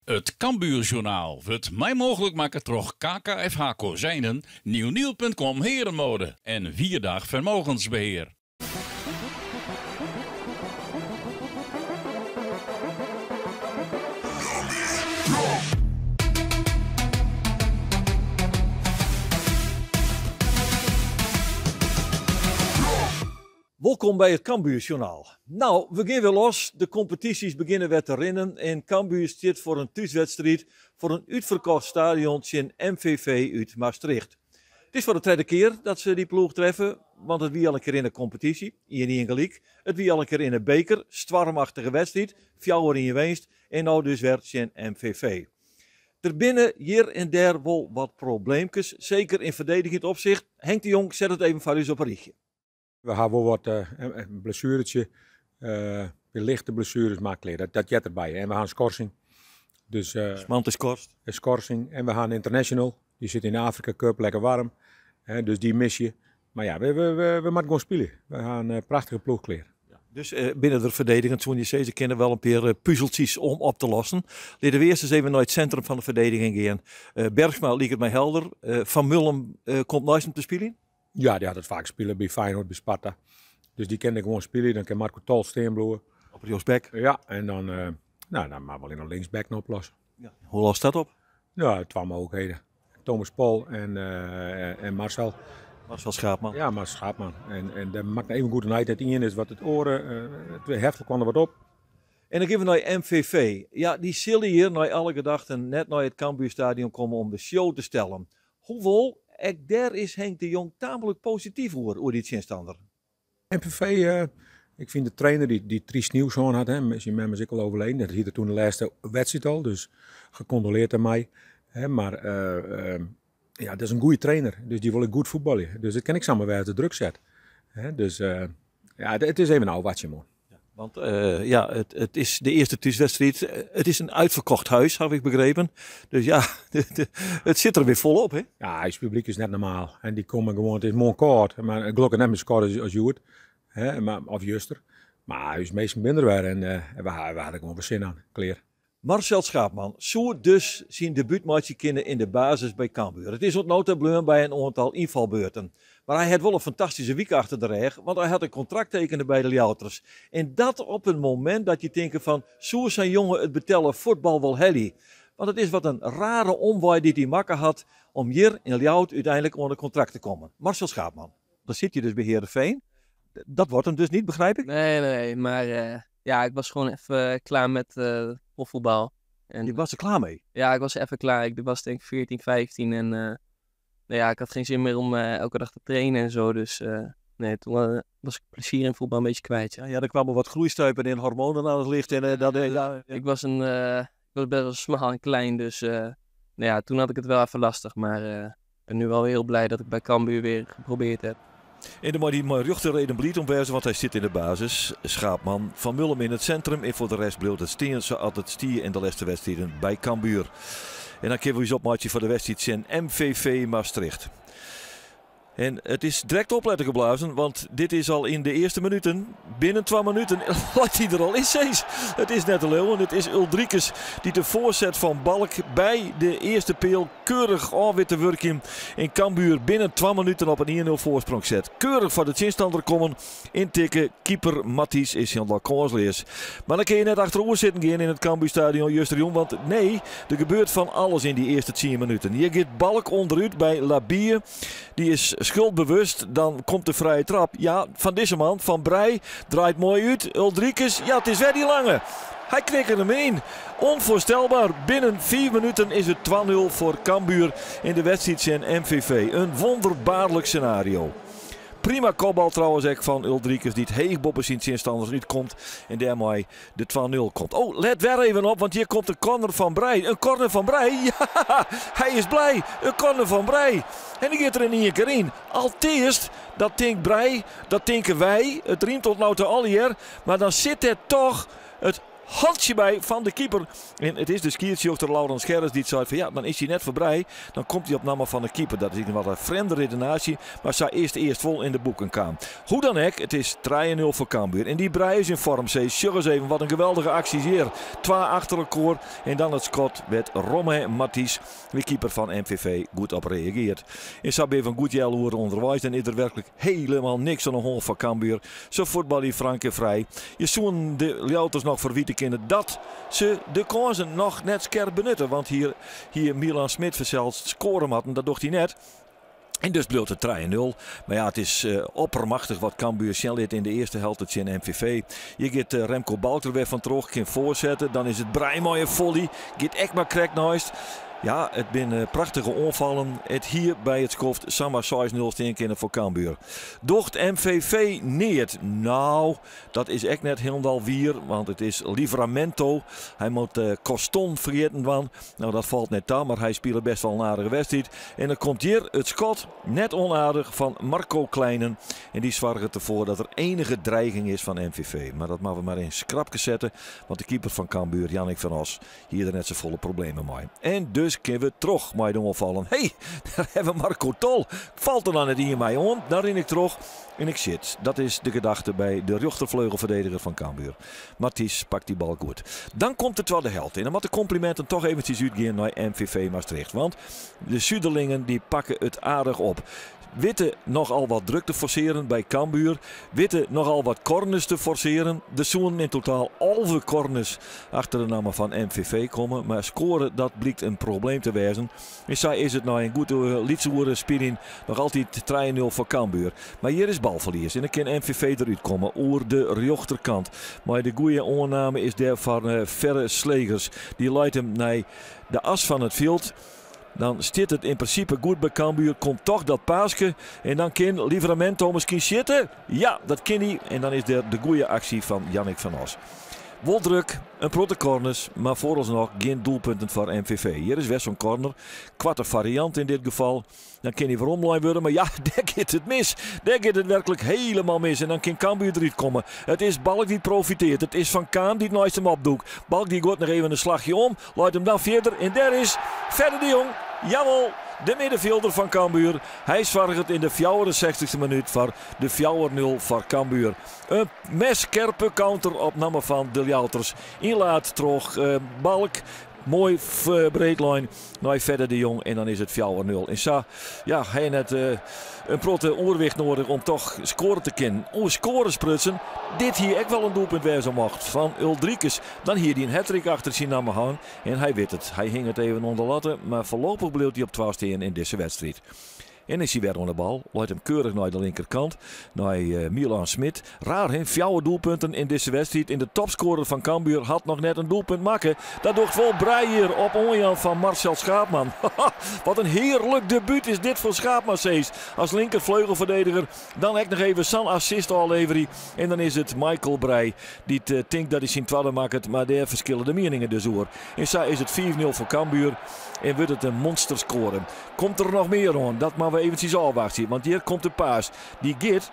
It Cambuurjournaal wurdt mei mooglik makke troch KKFH Kozijnen, Nieuwnieuw.com Herenmode en Wierdag Vermogensbeheer. Wolkom by it Cambuurjournaal. No, we gean wer los. De kompetysjes begjinne wer te rinnen en Cambuur stiet foar in thúswedstriid foar in útferkocht stadion tsjin MVV út Maastricht. It is foar de tredde kear dat se dy ploech treffe, want it wie al in kear yn de kompetysje, ien-ien gelyk. It wie al in kear yn de beker, stoarmachtige wedstriid, fjouwer-ien winst en no dus wer tsjin MVV. Der binne hjir en dêr wol wat probleemkes, seker yn ferdedigjend opsicht. Henk de Jong set it even foar ús op in rychje. We ha wol wat in blessueretsje, lichte blessueres, mar klear, dat heart derby. En we ha in skorsing. Dus, Smant is skorst. Een skorsing. En we ha in international, dy sit yn de Afrika Cup, lekker waarm. Dus dy mis je. Mar ja, we moatte gewoan spylje. We ha in prachtige ploech klear. Ja, dus binne der ferdedigend, soene je sizze, kinne wel in pear puzeltsjes om op te lossen. Litte we earst ris even nei it sintrum fan de ferdediging gean. Bergsma liket my helder. Van Mullum komt neist him te spyljen. Ja, dy hat it faak spile by Feyenoord, by Sparta. Dus dy kin der gewoan spylje. Dan kin Marco Tol stean bliuwe. Op rjochtsback? Ja, en dan, nou, dan moat wol yn de linksback no oplosse. Ja. Hoe lost dat op? Ja, twa mooglikheden. Thomas Pol en Marcel. Marcel Schaapman. Ja, Marcel Schaapman. En dêr moat even goed nei dat ien is wat it oare. Het heftel kwam der wat op. En dan gean we nei MVV. Ja, dy sille hjir nei alle gedachten net nei it Cambuurstadion komme om de show te stellen. Hoewol, ek dêr is Henk de Jong taamlik posityf oer, oer dy tsjinstanner. MVV, ik fyn de trainer dy't tryst nieuws hân hat, hè, syn mem is ek al overleden, dat hie er toen de lêste wedstriid al, dus gecondoleerd dêrmei. Hè, mar ja, dat is in goede trainer, dus dy wol ek goed fuotbalje. Dus it kin ek samar wêze dat er druk set. Hè, dus ja, it is even ôfwachtsjen, man. Ja, want ja, it is de earste thúswedstriid. It is in uitverkocht huis, haw ik begrepen. Dus ja, it sit der wer folop, hè? Ja, it publyk is net normaal. En dy komme gewoan, it is moarn kâld, mar gelokkich net mear sa kâld as hjoed. Hè, mar, of juster. Mar ús minsken binne der wer en we ha der gewoan wer sin oan. Klear. Marcel Schaapman soe dus syn debút meitsje kinne yn de basis by Cambuur. It is oant no ta bleaun by in oantal ynfalbeurten. Mar hy hat wol in fantastyske wike achter de rêch, want hy hat in kontrakt tekene by de Ljouwerters. En dat op in momint dat je tinke fan, soe sa'n jonge it betelle fuotbal wol helje? Want it is wat in rare omwei dy't hy makke hat om hjir yn Ljouwert úteinlik oan in kontrakt te kommen. Marcel Schaapman. Dan sit je dus by Heerenveen. Dat wordt hem dus niet, begrijp ik? Nee, nee, maar ja, ik was gewoon even klaar met profvoetbal. En je was er klaar mee? Ja, ik was even klaar. Ik was denk ik 14, 15 en ik had geen zin meer om elke dag te trainen. Dus nee, toen was ik plezier in voetbal een beetje kwijt. Ja, ja, er kwamen wat groeistuipen en hormonen aan het licht. En dat, ja, ja. Ik was best wel smal en klein, dus toen had ik het wel even lastig. Maar ik ben nu wel heel blij dat ik bij Cambuur weer geprobeerd heb. En dan moet hij maar rjochterreden bliid om wezen, want hij zit in de basis. Schaapman, Van Mullum in het centrum. En voor de rest bleef het steen zoals het stier in de laatste wedstrijden bij Cambuur. En dan kunnen we eens opmaatje voor de wedstrijd in MVV Maastricht. En het is direct opletten geblazen, want dit is al in de eerste minuten. Binnen 2 minuten laat hij er al in, Cees. Het is net de Leeuwen, het is Uldrikis die de voorzet van Balk bij de eerste peel keurig af te werken. In Cambuur binnen 2 minuten op een 1-0 voorsprong zet. Keurig voor de tegenstander komen, intikken. Keeper Matthijs is helemaal kansloos. Maar dan kun je net achterover zitten gaan in het Cambuurstadion, Justerjong. Want nee, er gebeurt van alles in die eerste 10 minuten. Hier gaat Balk onderuit bij Labier. Die is schuldbewust, dan komt de vrije trap. Ja, van deze man, Van Breij, draait mooi uit. Uldrikis, ja, het is weer die lange. Hij knikt hem in. Onvoorstelbaar. Binnen 4 minuten is het 2-0 voor Cambuur in de wedstrijd tegen MVV. Een wonderbaarlijk scenario. Prima kopbal trouwens ook van Uldrikis, die het heeg boppen zijn tegenstanders niet komt en daarmee de 2-0 komt. Oh, let weer even op, want hier komt de corner van Breij. Een corner van Breij. Ja, hij is blij. Een corner van Breij. En die gaat er in één keer in. Alteerst, dat denkt Breij, dat denken wij. Het riemt tot nou te allier. Maar dan zit het toch het Hantsje by fan de keeper. En it is de skiedsrjochter Laurens Gerrits dy't seit fan ja, dan is hy net foar Breij. Dan komt hy op namme fan de keeper. Dat is ek wat in frjemde redenaasje, mar sa is it earst wol yn de boeken kaam. Hoe dan ek, it is trije nul foar Cambuur. En dy Breij is yn foarm, sis. Sjoch ris even wat in geweldige aksjes hjir. Twa achter elkoar en dan it skot wêr't Romain Matthys, de keeper fan MVV, goed op reageart. En sa binne we in goed healoere ûnderweis. Dan is der werklik Helemaal niks oan de hân foar Cambuur. Se fuotbalje frank en frij. Je soenen de Ljouwerters noch ferwite kinne dat se de kânsen noch net skerp benutte. Want hier hie Milan Smit fansels skoare moatten. Dat docht hy net. En dus bliuwt it trije nul. Mar ja, it is oppermachtich wat Cambuur sjen lit yn de earste helte tsjin MVV. Hjir giet Remco Balk der wer fan troch, kin foarsette. Dan is it Breij mei in volley. Giet ek mar krekt neist. Ja, it binne prachtige oanfallen. It hie by it skoft samar 6-0 stean kinne foar Cambuur. Docht MVV neat? Nou, dat is ek net hielendal wier, want it is Livramento. Hy moat Coston ferjitten dwaan. Nou, dat falt net ta, mar hy spile best wol in aardige wedstriid. En dan komt hjir it skot, net onaardich, fan Marco Kleinen. En dy soarget derfoar dat der enige dreiging is fan MVV. Mar dat moatte we mar yn skrapke sette, want de keeper fan Cambuur, Jannik van Osch, hie der net safolle problemen mei. En dus kinne we troch mei de oanfallen. Hey, dêr hawwe we Marco Tol. Falt der dan net ien my oan, dan rin ik troch en ik sjit. Dat is de gedachte by de rjochterfleugelferdediger fan Cambuur. Matthys pakt dy bal goed. Dan komt de twadde helte. En dan moat de komplimenten toch eventsjes útgean nei MVV Maastricht. Want de Suderlingen die pakke it aardich op. Witte nochal wat druk te forsearen by Cambuur. Witte nochal wat corners te forsearen. Der soenen yn totaal 11 corners achter de namme fan MVV komme. Mar skoare dat blykt in probleem te wêzen. En sa is it nei in goed lyts oere spyljen noch altyd trije nul foar Cambuur. Mar hjir is balferlies en dan kin MVV derút komme oer de rjochterkant. Mei de goede oanname is dêr foar Ferre Slegers. Dy leit him nei de as fan it fjild. Dan stiet it yn prinsipe goed by Cambuur. Komt toch dat paaske en dan kin Livramento miskien sjitte. Ja, dat kin hy. En dan is der de goede aksje fan Jannik van Osch. Wol druk, in protte corners, mar foaralsnoch gjin doelpunten foar MVV. Hjir is wer sa'n corner. Koarte fariant yn dit gefal. Dan kin hy weromlein wurde, mar ja, dêr giet it mis. Dêr giet it werklik helemaal mis en dan kin Cambuur derút komme. It is Balk dy't profiteert. It is Van Kaam dy't neist him opdûkt. Balk dy goait noch even in slachje om, leit him dan fierder en dêr is Fedde de Jong. Jawol, de middenfjilder fan Cambuur. Hy soarget yn de fjouwerensechstichste minút foar de fjouwer nul foar Cambuur. In messkerpe counter op namme fan de Ljouwerters. Ynlaat troch Balk. Moai breedlein nei Fedde de Jong en dan is it fjouwer nul. En sa, ja, ha je net in protte oerwicht noadich om toch skoare te kinnen. Oer skoare sprutsen, dit hie ek wol in doelpunt wêze mocht fan Uldrikis. Dan hie hy in hattrick achter syn namme hân en hy wit it. Hy hinget even oan de latte, mar foarlopich bliuwt hy op twa stean yn dizze wedstriid. En is hy wer oan de bal, leit him keurich nei de linkerkant, nei Milan Smit. Raar hin, fjouwer doelpunten yn dizze wedstriid. En de topscorer fan Cambuur hat noch net in doelpunt makke. Dat docht wol Breij hjir op oanjaan fan Marcel Schaapman. Wat in hearlik debút is dit foar Schaapman, sees. As linkerfleugelferdediger dan ek noch even sa'n assist ôfleverje. En dan is it Michael Breij dy't tinkt dat hy syn twadde makket, mar dêr ferskille de mieningen dus oer. En sa is it 5-0 foar Cambuur en wurdt it in monsterskoare. Komt der noch mear oan? Dat moatte we eventsjes ôfwachtsje. Want hjir komt de paas. Dy giet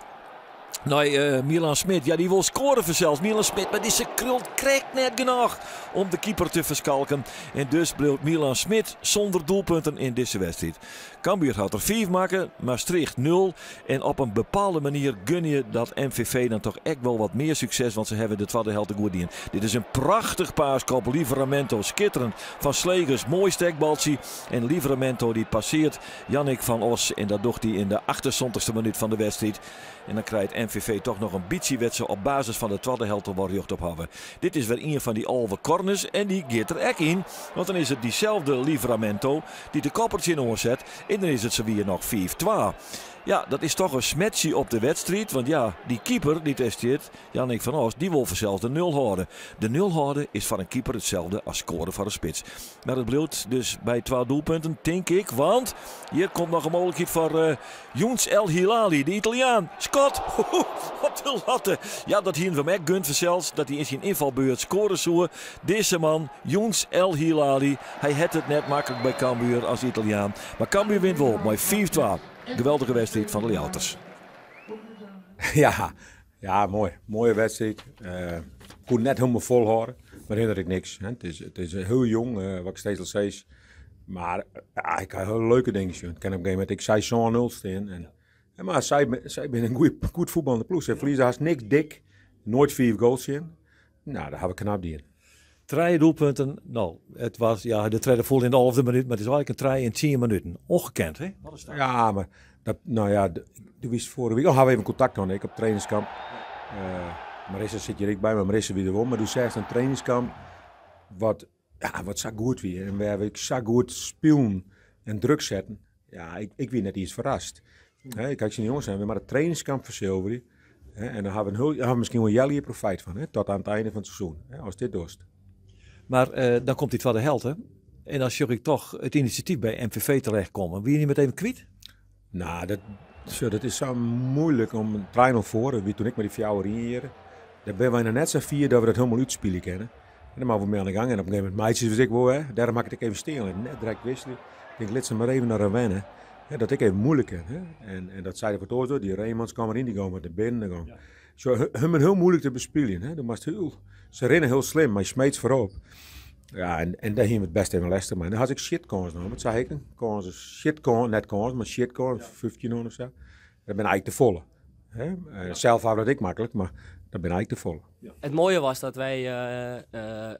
nei Milan Smit. Ja, dy wol skoare fansels. Milan Smit, mar dizze krult krekt net genôch om de keeper te ferskalken. En dus bliuwt Milan Smit sûnder doelpunten yn dizze wedstriid. Cambuur hat der 5 makke, Maastricht 0. En op in bepaalde manier gun je dat MVV dan toch ek wol wat mear sukses, want se hawwe de twadde helte goed dien. Dit is in prachtich paaske op Livramento. Skitterend fan Slegers. Moai stekbaltsje. En Livramento dy passeart Jannik van Osch. En dat docht hy yn de achtensanttichste minút fan de wedstriid. En dan krijt MVV toch noch in bytsje wêr't se op basis fan de twadde helte wol rjocht op hawwe. Dit is wer ien fan dy 11 corners en dy giet der ek yn. Want dan is it dyselde Livramento dy't de kop der tsjinoan set. En dan is it sawier noch 5-2. Ja, dat is toch in smetsje op de wedstriid. Want ja, dy keeper dy't dêr stiet, Jannik van Osch, dy wol fansels de nul hâlde. De nul hâlde is foar in keeper itselde as skoare foar in spits. Mar it bliuwt dus by twa doelpunten, tink ik. Want hjir komt noch in mooglikheid foar Younes El Hilali, de Italiaan. Skot op de latte. Ja, dat hienen we him ek gund fansels, dat hy yn syn ynfalbeurt skoare soe. Dizze man, Younes El Hilali, hy hat it net maklik by Cambuur as Italiaan. Mar Cambuur wint wol mei 5-2. Geweldige wedstriid fan de Ljouwerters. Ja, ja, moai. Moaie wedstriid. Koe net hielendal folhâlde. Maar hindert ek niks. Hè. It is hiel jong, wat ik steeds al sis. Mar ja, ik ha hiel leuke dingen sjoen. Ik kin op in gegeven momint ek 6-0 stean. En, mar sy binne in goed fuotbaljende ploech. Sy ferlieze hast niks dik. Noait fiif goals sjen. No, dat ha we knap dien. Trije doelpunten. No, it wie, ja, de tredde foel yn de 11e minút, mar it is eigentlik in trije yn 10 minuten. Ongekend, hè? Wat is dat? Ja, mar dat, no ja, do wiest foarrige wike, oh, ha we even kontakt hân, ik op trainingskamp. Marissa sit hjir ek by, mar Marissa wie der wol. Mar do seachst in trainingskamp wat, ja, wat sa goed wie. En wêr't we sa goed spilen en druk setten. Ja, ik wie net iens ferrast. Hè, ik ha tsjin de jonges sein, we moatte it trainingskamp fersilverje. Hè, en dan ha we, ha we miskien wol in healjier profyt fan, hè, tot oan it ein fan it seizoen. Hè, ast dit dochst. Mar dan komt dy twadde helte. En dan sjoch ik dochs it inisjatyf by MVV terechtkommen. Wie je net even kwyt? No, dat, sa, dat is sa muoilik om in 3-0 foar. Dat wie doe't ik mei dy fjouwer jier. Dêr binne wy noch net sa fier dat we dat hielendal útspylje kinne. En dan moatte we mei oan de gong. En op in gegeven momint meitsje se it ek wol. Hè. Dêrom ha ik it ek even stean litten. Net direkt wikselje. Ik tink, lit se mar even nei wenne. Hè, dat ik even muoilik kin. Hè. En dat sei de kantoar, dy Raymond kwam deryn, dy gie mei de binnen. Ja. Sa, hun hiel muoilik te bespyljen. Hè. Do moatst hiel, se rinne hiel slim, mar Smeets foarop. Ja, en dêr hiene we it bêst even lêstich mei. Dan ha ik sjitkâns nommen. Dat sei ik in kâns, in sjitkâns, net kâns, mar sjitkâns, 15 of sa. Dat binne eigentlik te folle. Hè? Sels ha we dat ek maklik, mar dat binne eigentlik te folle. Het mooie was dat wij,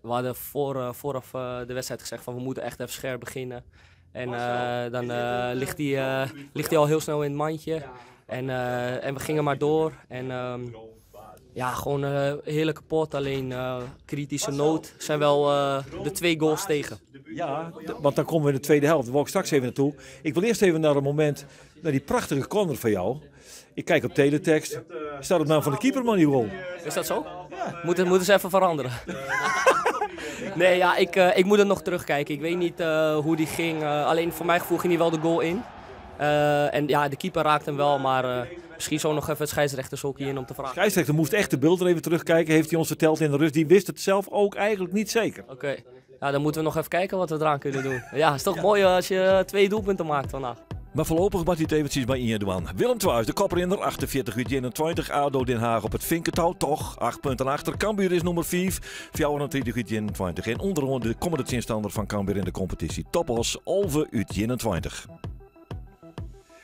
we hadden vooraf de wedstrijd gezegd van we moeten echt even scherp beginnen. En dan ligt hij al heel snel in het mandje. En we gingen maar door. En ja, gewoon een heerlijke pot. Alleen kritische noot zijn wel de twee goals tegen. Ja, want dan komen we in de tweede helft. Daar wil ik straks even naartoe. Ik wil eerst even naar een moment, naar die prachtige corner van jou. Ik kijk op teletekst. Staat op naam van de keeper, man, die rol. Is dat zo? Ja. Moeten ze even veranderen. Nee, ja, ik moet het nog terugkijken. Ik weet niet hoe die ging. Alleen voor mijn gevoel ging hij wel de goal in. En ja, de keeper raakte hem wel, maar misschien zo nog even het scheidsrechtershockey in om te vragen. De scheidsrechter moest echt de beelden even terugkijken, heeft hij ons verteld in de rust. Die wist het zelf ook eigenlijk niet zeker. Oké, okay. Ja, dan moeten we nog even kijken wat we eraan kunnen doen. Ja, het is toch mooi als je twee doelpunten maakt vandaag. Mar foarlopich moat hy it eventsjes mei ien dwaan. Willem II is de koprinner, 48 út 21. ADO Den Haag op it Finketouw, dochs 8 punten achter. Cambuur is nûmer 5, 34 út 21. En ûnderoan de kommende tsjinstanner fan Cambuur yn de kompetysje. TOP Oss, 11 út 21.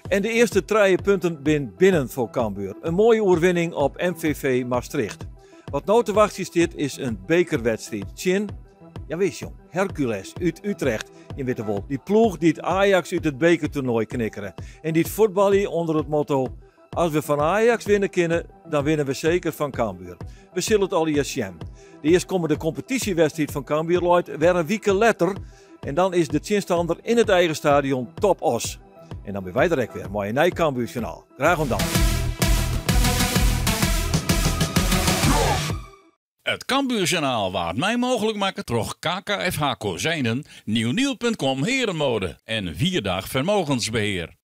En de earste trije punten binne binnen foar Cambuur. In moaie oerwinning op MVV Maastricht. Wat no te wachtsjen stiet is in bekerwedstriid. Tsjin, ja wist jong, Hercules út Utrecht. Je witte wol, dy ploech dy't Ajax út it bekertoernoai knikkere. En dy't fuotbalje ûnder it motto: as we fan Ajax winne kinne, dan winne we seker fan Cambuur. We sille it allegear sjen. De earstkommende kompetysjewedstriid fan Cambuur leit wer in wike letter. En dan is de tsjinstanner yn it eigen stadion TOP Oss. En dan binne wy der ek wer mei in nij Cambuur Journaal. Graach oant dan. It Cambuurjournaal waard mei mooglik makke troch KKFH Kozijnen, Nieuwnieuw.com Herenmode en Vierdag Vermogensbeheer.